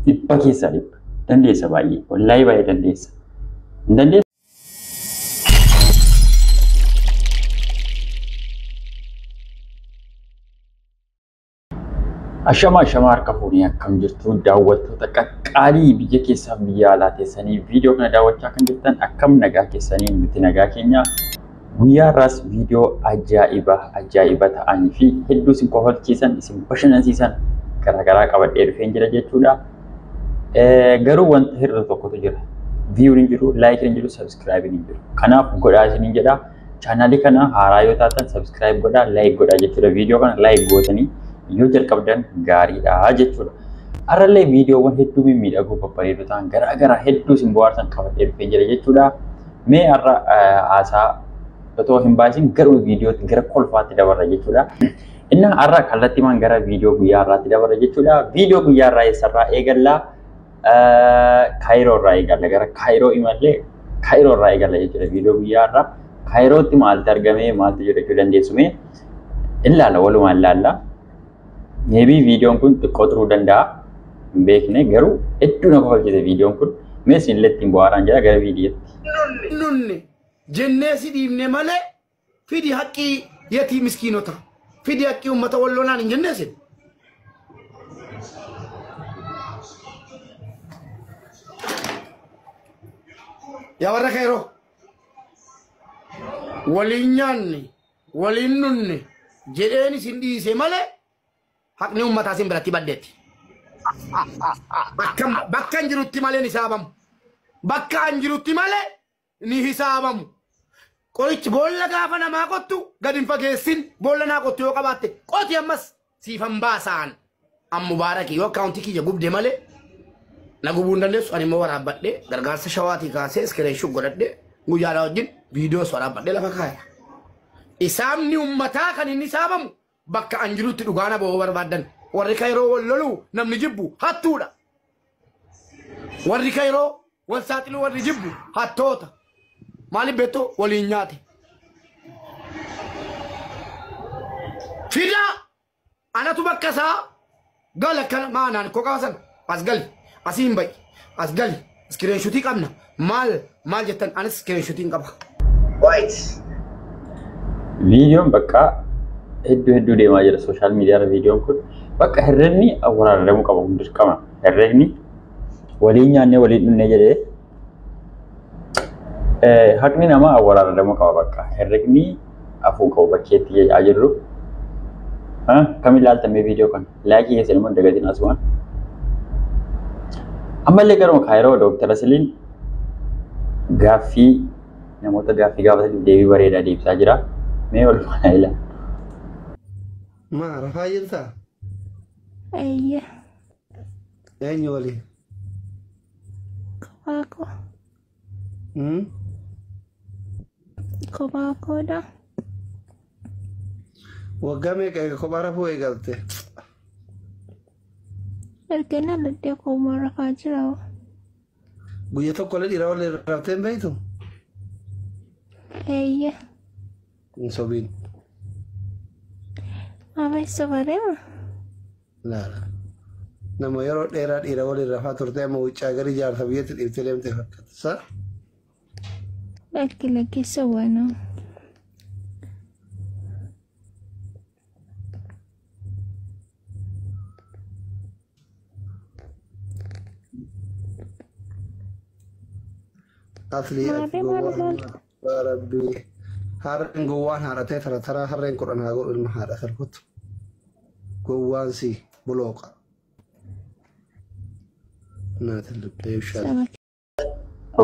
Dhibba keessaa dhibba. 100%. Dandeessa baay'ee. Wallaahi baay'ee dandeessa. Hin dandeessa. Ashama ashama, harka fuunee akkam jirtu? Daawwattoota qaqqaalii biyya keessaa biyya alaa teessanii viidiyoo kana daawwachaa kan jirtan, akkam nagaa keessanii? Nuti nagaa keenya. Guyyaa har'aas viidiyoo ajaa'iba ajaa'iba ta'anii fi hedduu isin kofalchiisan, isin bashannansiisan garaagaraa qabadhee dhufeen jira jechuudha. Garuu wanta hir'atu tokkotu jira. Viewn hin jiru, likeiin hin jiru, subscribeiin hin jiru. Kanaaf godhaa isiniin jedha. Chaanaalii kana haaraa yoo taatan subscribe godhaa, like godhaa jechuudha. Viidiyoo kana like gootanii yoo jalqabdan gaariidha jechuudha. Har'allee viidiyoowwan hedduu mimmiidhagoo, babbareedoo ta'an garaagaraa hedduu isin bohaarsan qabadhee dhufee jira jechuudha. Mee har'a haasaa otoo hin baasiin garuu viidiyootti gara kolfaatti dabarra jechuudha. Inni har'a kallattiimaan gara viidiyoo guyyaa har'aatti dabarra jechuudha. Viidiyoo guyyaa har'aa eessarraa eegallaa? Kaayiroo irraa eegalla. Gara Kaayiroo imallee Kaayiroo irraa eegalla jechuudha. Viidiyoo guyyaa har'aa Kaayirootti maaltu argame, maaltu jira jechuu dandeessu? Mee ilaala, walumaan ilaalla. Maybe viidiyoon kun xiqqoo turuu danda'a. Hin beekne, garuu hedduu na kofalchiise viidiyoon kun. Mee isin illee ittiin bohaaraan jira, gara viidiyootti. Nunne jennee si dhiibne malee, fidi haqqii yatii miskiinota, fidi haqqii uummata Walloonaan hin jennee sin. Yaa warra Keeroo, waliin nyaanne waliin nunne jedheen isin dhiise malee haqni uummataa isin biratti baddeetti. Bakka hin jirutti malee ni saabamu. Bakka hin jirutti malee ni hisaabamu. Qorichi boolla gaafa namaa qottu gad hin fageessin. Boolla naa qottu yoo qabaatte qoti, ammas siifan baasaan. An Mubaarakii yoo akkaawuntii kiyya gubde malee na gubuu hin dandeessu. Ani immoo waraabbadhee gargaarsa Shawaatii kaasee screenshot godhadhee guyyaadhaa wajjin viidiyoos waraabbadhee lafa kaaya. Isaamni uummataa kan inni saabamu bakka an jirutti dhugaana ba'uu barbaaddan. Warri Kayroo wal loluu namni jibbu hattuudha. Warri Kayroo wal saaxiluu warri jibbu hattoota. Maaliif beektu? Waliin nyaate. Fidaa, anatu bakka isaa gala akkana maanaan koo qaba. As gali, asii hin ba'i, as gali, screenshotii qabna, maal maal jettan, anis screenshotiin qaba. White. Viidiyoon bakka hedduu hedduu deemaa jira social media irra. Viidiyoon kun bakka herregni waraabamuu qaba, kun dirqama. Herregni waliin nyaannee waliin dhunnee jedhee haqni namaa waraabamuu qaba, bakka herregni afuu qabu bakkeetti jedhaa jirru. Kam ilaaltan viidiyoo kana? Likeii keessan immoo dagatiin asumaan. Ammallee garuma Kaayiroo Dooktara Asiliin gaaffii namoota gaaffii gaafataniif deebii bareedaa deebisaa jira. Mee walumaan haa ilaallu. Maa rafaa jirtaa? Eeyyee. Eenyu waliin? Kophaa koo. Kophaa koodha. Waggaa meeqa eega kophaa rafuu eegalte? Erga dhaladhee kophaa rafaa jira. Guyya tokko illee dhiira waliin raftee hin beektu? Eeyyee. Hin sobiin. Maama sobareema. Laala. Nama yeroo dheeraa dhiira waliin rafaa turte amma wuccaa gadi jaarsa biyyatti dhiiftee deemte fakkaata. Sa? Lakki, lakki, sobanoo. Aslii ati Maarree maal gowwaan ilaalta? Rabbii. Harreen gowwaan haadhatee tara taraa harreen 10 haa godhu ilma haadha salphatu. Gowwaan si bulooqa. Naati lubbee bishaan. Saba.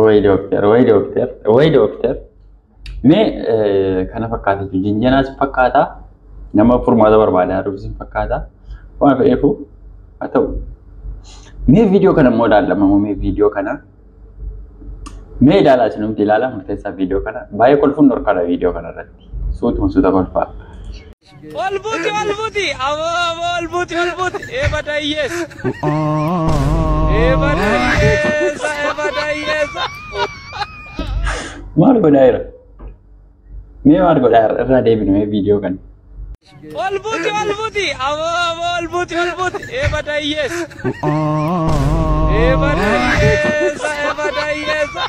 Way dooktar, way dooktar, way dooktar. Mee kana fakkaata jechuun jinjanaas fakkaata. Nama furmaata barbaadaa jiru sin fakkaata. Waan fedheefu haa ta'u. Mee viidiyoo kana immoo ilaallama. Mee viidiyoo kana. Mee ilaalaa, isinumti ilaalaa murteessaa viidiyoo kana. Baay'ee kolfuun dhorkaadha viidiyoo kana irratti. Suutuma suuta kolfaa. Ol buuti, ol buuti, aboo, aboo, ol buuti, ol buuti, eebada hiyyeessa. Eebada hiyyeessa, eebada hiyyeessa. Maal godhaa jira? Mee maal godhaa jira? Irraa deebinu mee viidiyoo kana. Ol buuti ol buuti aboo aboo ol buuti ol buuti eebada hiyyeessa eebada hiyyeessa eebada hiyyeessa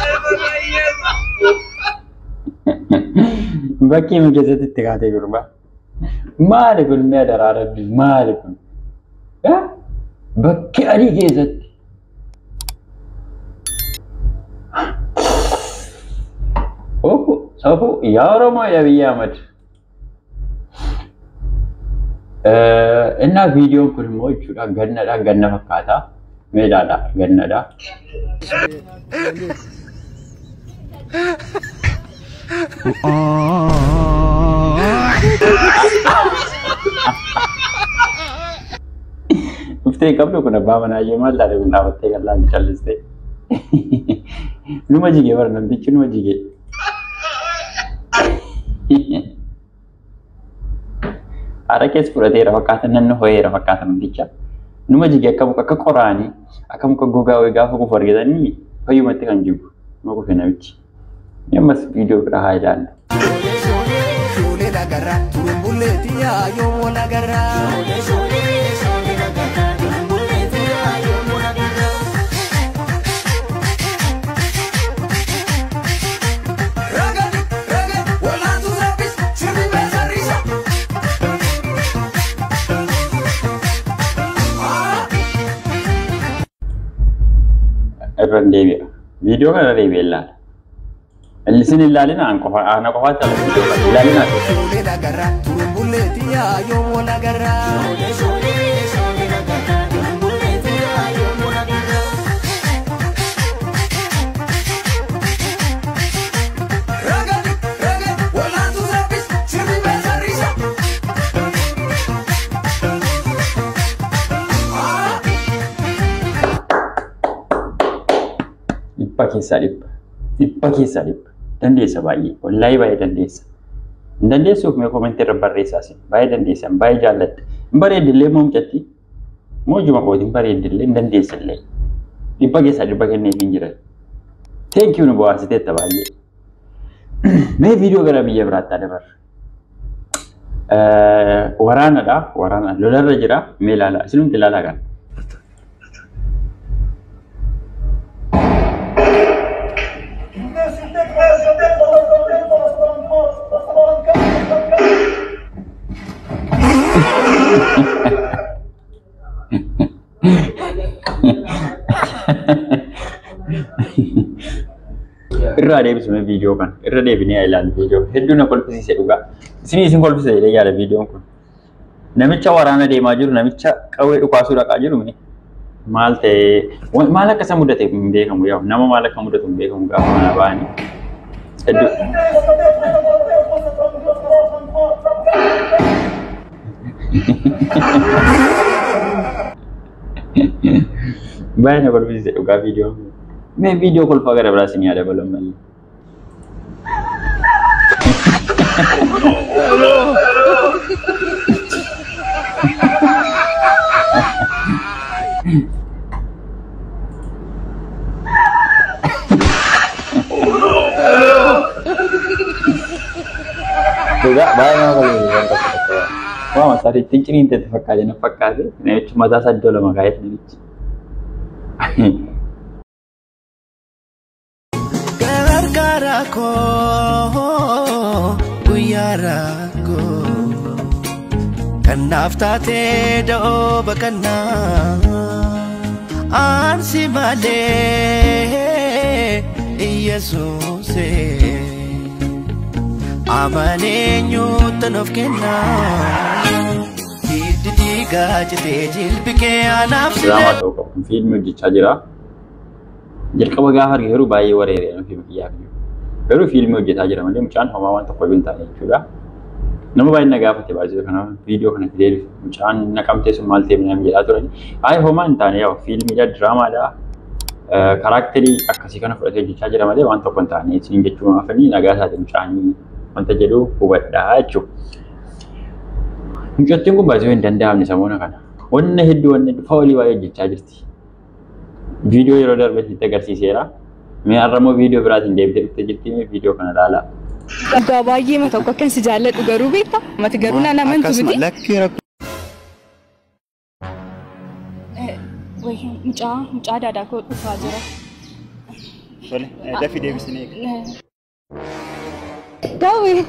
eebada hiyyeessa. Bakkee mi keessatti itti kaatee gurbaa. Maali kun mi'a daraarabbi maali kun? Bakkee adii keessatti. Ofu safu yaa Oromoo yaa Abiyyi Ahmad. Innaa viidiyoon kun immoo jechuudha gannadha ganna fakkaata. Meedaadha gannadha. Dhuftee qabdu kun abbaa manaa iyyuu maal taate kun dhaabattee kan laaltu callistee. Numa jigee bara namtichi numa jigee. Haraqees fudhateera fakkaata nanna ho'eera fakkaata namticha. Numa jigee akka muka akka qoraanii akka muka gogaa wayii gaafa kufu argatanii fayyumatti kan jigu numa kufe namichi. Ammas viidiyoo biraa haa ilaallu. Irra deebi'a. Viidiyoo kana irra deebi'ee ilaala. Isin ilaalina an qofa ana qofaatti ala viidiyoo kana ilaalina. Dhibba keessaa dhibba. Dhibba keessaa dhibba. Dandeessa baay'ee. Wallaahi baay'ee dandeessa. Hin dandeessuuf mee koomentii irra barreessaa isin. Baay'ee dandeessa. Baay'ee jaalladha. Hin bareeddillee moo mucatti? Moo ijuma kooti hin bareeddillee hin dandeessillee. Dhibba keessaa dhibba kenneef hin jiran. Thank you nu bohaarsiteetta baay'ee. Mee viidiyoo gara biyya biraatti dabarra. Waraanadha. Waraana lolarra jira. Mee ilaalaa. Isinumti ilaalaa kana. Irraa deebisme viidiyoo kana. Irra deebinee haa ilaallu viidiyoo. Hedduu na kolfisiise dhugaa. Isinii isin kolfisiise jedhee yaada viidiyoon kun. Namicha waraana deemaa jiru, namicha qawwee dhukaasuu dhaqaa jiru mee maal ta'ee maal akka isa mudate hin beekamu yaa nama maal akka mudatu hin beekamu gaafa mana ba'anii. Hedduu. Baay'ee na kolfisiise dhugaa viidiyoon kun. Mee viidiyoo kolfaa gara biraa isin yaada balan malee. Dhugaa baay'ee nama kolfisiise waan tokko tokko. Waan masarii ittiin ciniinte itti fakkaate na fakkaate namichi mataa isaa iddoo lama kaa'eef namichi. Gargaara koo guyyaa rakkoo kanaaf taatee da'oo baqannaa ansi malee Iyesuuse amaneenyuutan of kennaa hiddi dhiigaa citee jilbi kee anaaf Diraamaa ta'uu qabu. Fiilmii hojjechaa jira. Jalqaba gaafa arge garuu baay'ee wareere nama fiilmii kiyyaaf jiru. Garuu fiilmii hojjetaa jira malee mucaan homaa waan tokko hin taane jechuudha. Nama baay'ee na gaafate baay'ee kanaaf viidiyoo kana fidee dhufe. Mucaan naqamtee sun maal ta'e minaan jedhaa turan. Ayi homaa hin taane yaa fiilmiidha diraamaadha. Karaakterii akkasii kana fudhatee hojjechaa jira malee waan tokko hin taane isin jechuun hafanii nagaa isaati mucaanii wanta jedhu hubadhaa jechuudha. Mucattiin kun baay'ee hin danda'amne samoona kana. Wanna hedduu wanna hedduu faawolii baay'ee hojjechaa jirti. Viidiyoo yeroo darbe sitti agarsiiseera. Mee har'a immoo viidiyoo biraatiin deebitee dhuftee jirti. Mee viidiyoo kana ilaalaa. Dhugaa baay'ee tokko akkan si jaalladhu garuu beektaa? Mati garuu naan amantu miti. Mucaa mucaa daadaa koo dhufaa jira. Tole, dafii deebisinee. Daawwi.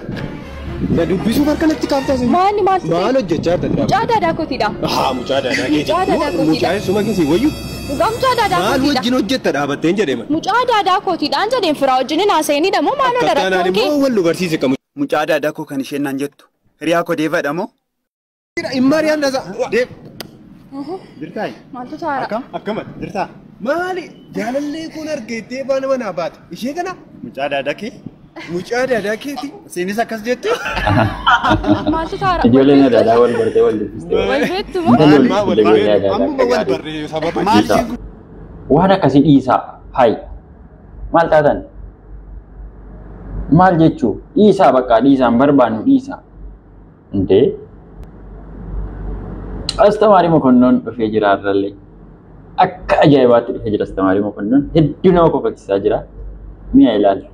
Na dubbisuuf harka natti kaaftaa? Maali maaltu ta'e? Maal hojjechaa jirta? Mucaa daadaa kootiidha. Haa, mucaa daadaa keeti. Mucaa daadaa kootiidha. Mucaa suma keessi wayyu. Dhugaa mucaa daadaa Maal kootiidha. wajjin hojjetta dhaabatteen jedhee man. Mucaa daadaa kootiidhaan jedheen firaa wajjin haasa'inidha moo maaloo Akka taanaan darakkoon kee? immoo wal nu barsiise qabu. Mucaa daadaa koo kan isheen naan jettu. Hiriyaa koo deefaadha moo? Immaariyaan dasa. Deef. Jirtaa? Maaltu taara? Akkam? Akkama? Jirtaa? Maali jaalallee kun argeettee baana manaa baate. Ishee kana Mucaa daadaa kee? Mucaa daadaa keeti. Isiinis akkas jettu? Maaltu taara? Ijoolleen adaadaa wal bartee wal dubbistee. Wal beektu moo? Intalli wal Maal dubbistee ijoollee adaadaa Ammuma akka wal gaarii. barree sababa. Maal Dhiisaa. isheen kun? Waan akkasii dhiisaa. Hayi. Maal taatan? Maal jechuu? Dhiisaa bakka dhiisaa hin barbaannu dhiisaa. Intee? Astamaarii Mokonnoon dhufee jira har'allee. Akka ajaa'ibaatti dhufee jira Astamaarii Mokonnoon. Hedduu nama kofalchiisaa jira. Mi'a ilaali.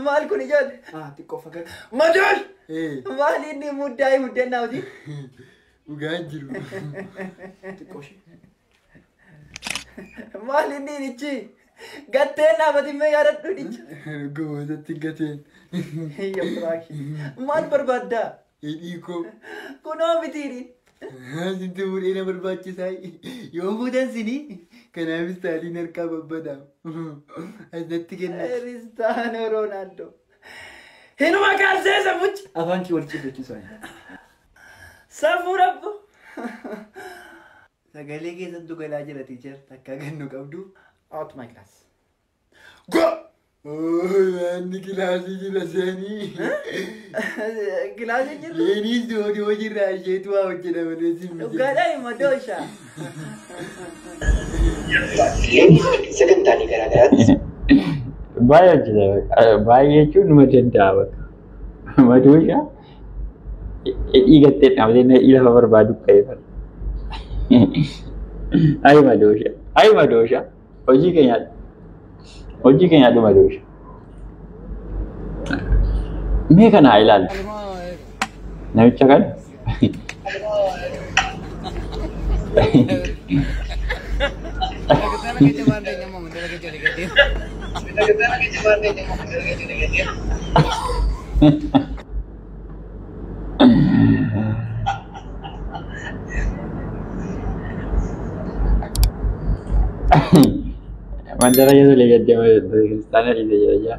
Maal kun ijoollee? Xiqqoo fakkaata. Madool! Maal inni muddaa'ee muddannaa hojii? Dhugaa hin jiru. Xiqqoo ishee. Maal inni nichi? Gatteen dhaabatimee yaadadhu nicha. Gootatti gateen. Hiyya firaakshi. Maal barbaaddaa? Hidhii koo. Kunoo mitiidhi. Sinti fuudhee na barbaachisaa. Yoo fuudhan sinii kanaafis taaliin harkaa babbadaam. Asnatti kenna. Kiristaanoo Roonaaldoo. Hinuma kaalseesa mucha. Afaan kee wal cibbachiisaa. Safuu rabbu. Sagalee keessattu galaa jira teacher. Takka gannu qabdu. Out my class. Go! Manni kilaasii jira seenii. Kilaasii jirru. Leenis doonii hojiirraa isheetu waa hojjedha malee si miti. Dhugaadhaa madoosha. Sagantaalee garaagaraatti Baay'ee hojjeta. Baay'ee jechuun numa danda'a bakka. Madooshaa hidhii gattee dhaabatee hidhii lafa barbaadu ka'ee bara. Ayi madooshaa. Ayi madooshaa. Hojii keenya hojii keenya dhuma madooshaa. Mee kana haa ilaallu. Namicha kana. Mandara keessa olii gad deema kiristaana dhiise jira jira.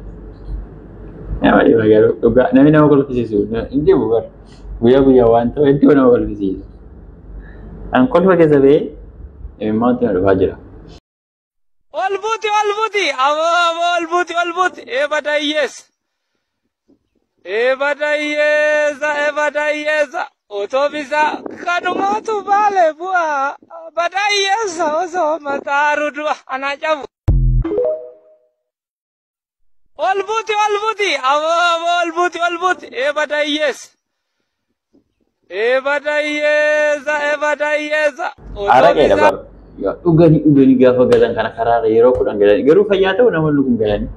Nama dhiba garuu dhugaa namni nama kolfisiisu hin dhibu bara. Guyyaa guyyaa waan ta'u hedduu nama kolfisiisa. An kolfa keessa ba'ee imimmaantu na dhufaa jira. Ol buuti, ol buuti, aboo aboo ol buuti, ol buuti, eebada hiyyeessa. Eebada hiyyeessa, eebada hiyyeessa, otoo bisaa kanumaatu baale bu'aa. Bada hiyyeessa osoo mataaru du'a anaa cabu. Ol buuti, ol buuti, aboo aboo ol buuti, ol buuti, eebada hiyyeessa. Eebada hiyyeessa, eebada hiyyeessa, otoo Araqeedha bisaa. bara. Dhuganii dhuganii gaafa galan kana karaarra yeroo 10 galanii garuu fayyaa ta'u nama lukuun galanii.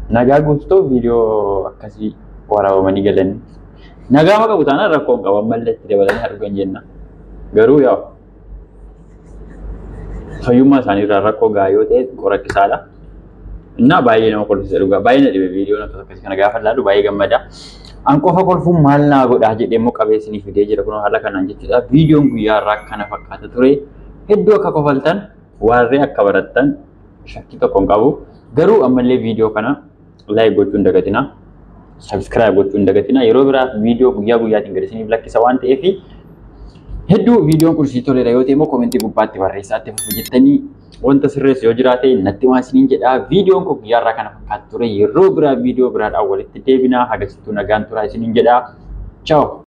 Nagaa guutuu viidiyoo akkasii waraabamanii galanii. Nagaa ma qabu taanaan rakkoo hin qabu ammallee itti dabalanii haa dhugan jenna. Garuu yaa fayyummaa isaaniirraa rakkoo gahaa yoo ta'e qoraqisaadha. Innaa baay'ee nama kolfisa dhugaa baay'ee na dhibe viidiyoon akkas akkasii kana gaafa ilaalu baay'ee gammada. An qofa kolfuun maal naa godhaa jedhee immoo qabee isinii fidee jira kunoo haala kanaan jechuudha. Viidiyoon guyyaa irraa kana fakkaata ture. Hedduu akka kofaltan warree akka barattan shakkii tokko hin qabu. Garuu ammallee viidiyoo kana like gochuu hin dagatinaa. Subscribe gochuu hin dagatinaa. Yeroo biraa viidiyoo guyyaa guyyaatiin gadi isiniif lakkisa waan ta'eef hedduu viidiyoon kun isinitti toleera yoo ta'e immoo koomentii gubbaatti barreessaa itti fufu jettanii wanta sirreessu yoo jiraate natti himaa isiniin jedha. Viidiyoon kun guyyaa irraa kana fakkaata ture. Yeroo biraa viidiyoo biraadhaan walitti deebinaa. Hagasittuu nagaan turaa isiniin jedha. Ciao.